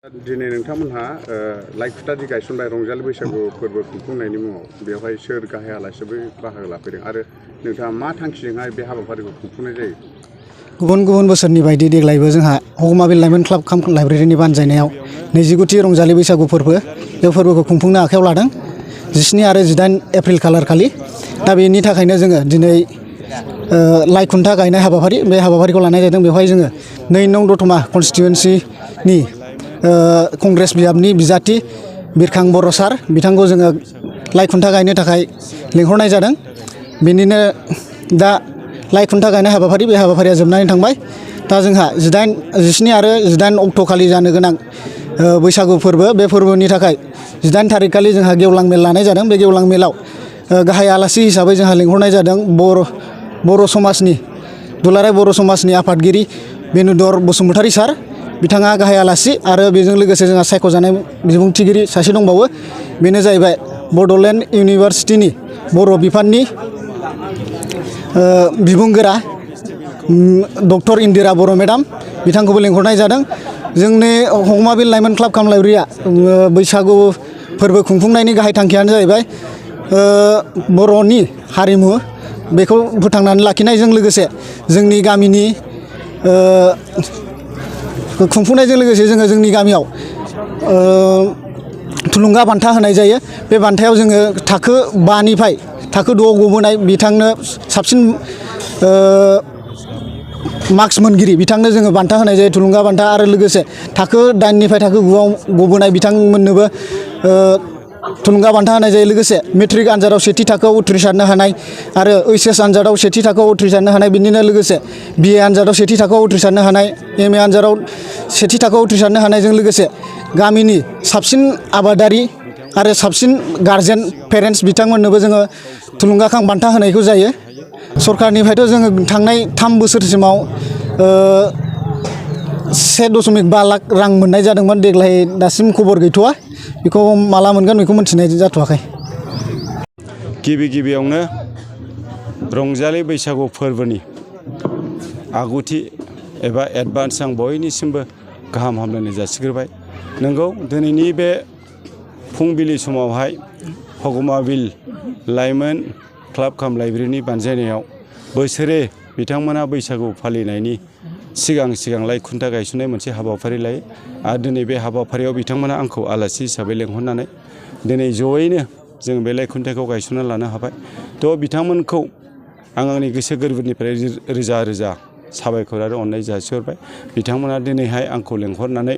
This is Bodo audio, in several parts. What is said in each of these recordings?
दिनै नोंथांमोनहा लाइखुटादि गायसनबाय रंजालि बैसागु फोरबो खुंफुंनायनि मुङाव बेवहाय सोर गाहाय आलासिबो बाहागो लाफैदों आरो नोंथाङा मा थांखिजोंहाय बे हाबाफारिखौ खुंफुंनाय जायो? गुबुन गुबुन बोसोरनि बायदि देग्लायबो जोंहा हगमाबिल लाइमोन क्लाब काम लाइब्रेरिनि बानजायनायाव 29थि रंजालि बैसागु फोरबो बे फोरबोखौ खुंफुंनो आखायाव लादों 17 आरो 18 एप्रिल खालार खालि। दा बेनि थाखायनो जोङो दिनै लाइ खुन्था गायनाय हाबाफारि बे हाबाफारिखौ लानाय जादों। बेवहाय जोङो 2 नं दतमा कनस्टिटुवेन्सिनि कंग्रेस बिजाबनि बिजाथि बिरखां बर' सार बिथांखौ जोङो लाइ खुन्था गायनो थाखाय लिंहरनाय जादों। बेनिनो दा लाइ खुन्था गायनाय हाबाफारि बे हाबाफारिया जोबनानै थांबाय। दा जोंहा 17 आरो 18 अक्ट' खालि जानो गोनां बैसागु फोरबो बे फोरबोनि थाखाय 18 थारिख खालि जोंहा गेवलां मेल लानाय जादों। बे गेवलां मेलाव गाहाय आलासि हिसाबै जोंहा लिंहरनाय जादों बर' समाजनि दुलाराय बर' समाजनि आफादगिरि बेनुदर बसुमतारी सार बिथाङा गाहाय आलासि आरो बेजों लोगोसे जोंहा सायख'जानाय बिबुंथिगिरि सासे दंबावो। बेनो जाहैबाय बड'लेण्ड इउनिभारसिटिनि बर' बिफाननि बिबुंगोरा डक्टर इन्दिरा बर' मेडाम बिथांखौबो लिंहरनाय जादों। जोंनि हगमाबिल लाइमोन क्लाब काम लाइब्रेरिया बैसागु फोरबो खुंफुंनायनि गाहाय थांखियानो जाहैबाय बर'नि हारिमु बेखौ फोथांनानै लाखिनायजों लोगोसे जोंनि गामिनि खुंफुंनायजों लोगोसे जोङो जोंनि गामियाव थुलुंगा बान्था होनाय जायो। बे बान्थायाव जोङो थाखो 5 निफ्राय थाखो 6 आव गबोनाय बिथांनो साबसिन मार्क्स मोनगिरि बिथांनो जोङो बान्था होनाय जायो थुलुंगा बान्था आरो लोगोसे थाखो 8 निफ्राय थाखो 9 आव गबोनाय बिथांमोननोबो थुलुंगा बान्था होनाय जायो। लोगोसे मेट्रिक आनजादाव सेथि थाखोआव उथ्रिसारनो हानाय आरो ओइचएस आनजादाव सेथि थाखोआव उथ्रिसारनो हानाय बिनिनो लोगोसे बिए आनजादाव सेथि थाखोआव उथ्रिसारनो हानाय एमए आनजादाव सेथि थाखोआव उथ्रिसारनो हानायजों लोगोसे गामिनि साबसिन आबादारि आरो साबसिन गारजेन पेरेन्टस बिथांमोननोबो जोङो थुलुंगाखां बान्था होनायखौ जायो। सरकारनिफ्रायथ' जोङो थांनाय 3 बोसोरसिमाव 1.5 लाख रां मोननाय जादोंमोन। देग्लाय दासिम खबर गैथ'वा बेखौ माला मोनगोन बेखौ मिथिनाय जाथ'वाखै। गिबियावनो रंजालि बैसागु फोरबोनि आगुथि एबा एडभान्स आं बयनिसिमबो गाहाम हामलायनाय जासिग्रोबाय। नंगौ दिनैनि बे फुंबिलि समावहाय हगमाबिल लाइमोन क्लाब काम लाइब्रेरिनि बानजायनायाव बोसोरे बिथांमोना बैसागु फालिनायनि सिगां लाइ खुन्था गायसननाय मोनसे हाबाफारि लायो आरो दिनै बे हाबाफारियाव बिथांमोना आंखौ आलासि हिसाबै लेंहरनानै दिनै जयैनो जों बे लाइ खुन्थाखौ गायसनना लानो हाबाय। थ' बिथांमोनखौ आं आंनि गोसो गोरबोनिफ्राय रोजा रोजा साबायखर आरो अननाय जासिहरबाय। बिथांमोना दिनैहाय आंखौ लेंहरनानै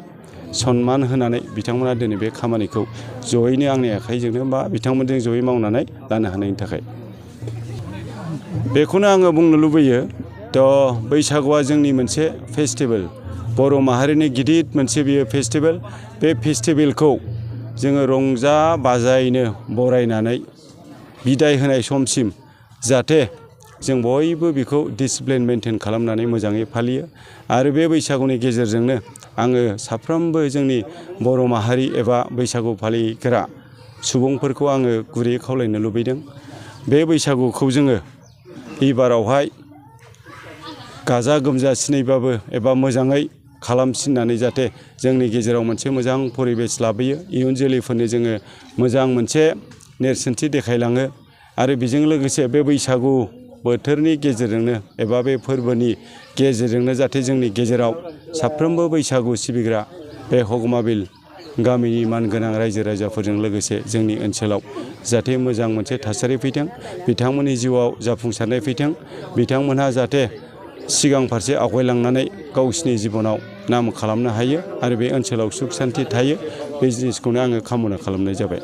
सनमान होनानै बिथांमोना दिनै बे खामानिखौ जयैनो आंनि आखाइजोंनो बा बिथांमोनजों जयै मावनानै लानो हानायनि थाखाय बेखौनो आङो बुंनो लुबैयो। थ' बैसागुआ जोंनि मोनसे फेस्टिभेल, बर' माहारिनि गिदिर मोनसे बियो फेस्टिभेल। बे फेस्टिभेलखौ जोङो रंजा बाजायैनो बरायनानै बिदाय होनाय समसिम जाहाथे जों बयबो बेखौ डिसिप्लिन मेनटेन खालामनानै मोजाङै फालियो आरो बे बैसागुनि गेजेरजोंनो आङो साफ्रोमबो जोंनि बर' माहारि एबा बैसागु फालिग्रा सुबुंफोरखौ आङो गुरैयै खावलायनो लुबैदों। बे बैसागुखौ जोङो एबारावहाय गाजा गोमजासिनैबाबो एबा मोजाङै खालामसिननानै जाहाथे जोंनि गेजेराव मोनसे मोजां परिबेस लाबोयो, इयुन जोलैफोरनो जोङो मोजां मोनसे नेरसोनथि देखायलाङो आरो बेजों लोगोसे बे बैसागु बोथोरनि गेजेरजोंनो एबा बे फोरबोनि गेजेरजोंनो जाहाथे जोंनि गेजेराव साफ्रोमबो बैसागु सिबिग्रा बे हगमाबिल गामिनि मानगोनां रायजो राजाफोरजों लोगोसे जोंनि ओनसोलाव जाहाथे मोजां मोनसे थासारि फैथों, बिथांमोननि जिउआव जाफुंसारनाय फैथों, बिथांमोनहा जाहाथे सिगां फारसे आवगायलांनानै गावसिनि जिबनाव नाम खालामनो हायो आरो बे ओनसोलाव सुख सान्थि थायो। बे जिनिसखौनो आङो कामना खालामनाय जाबाय।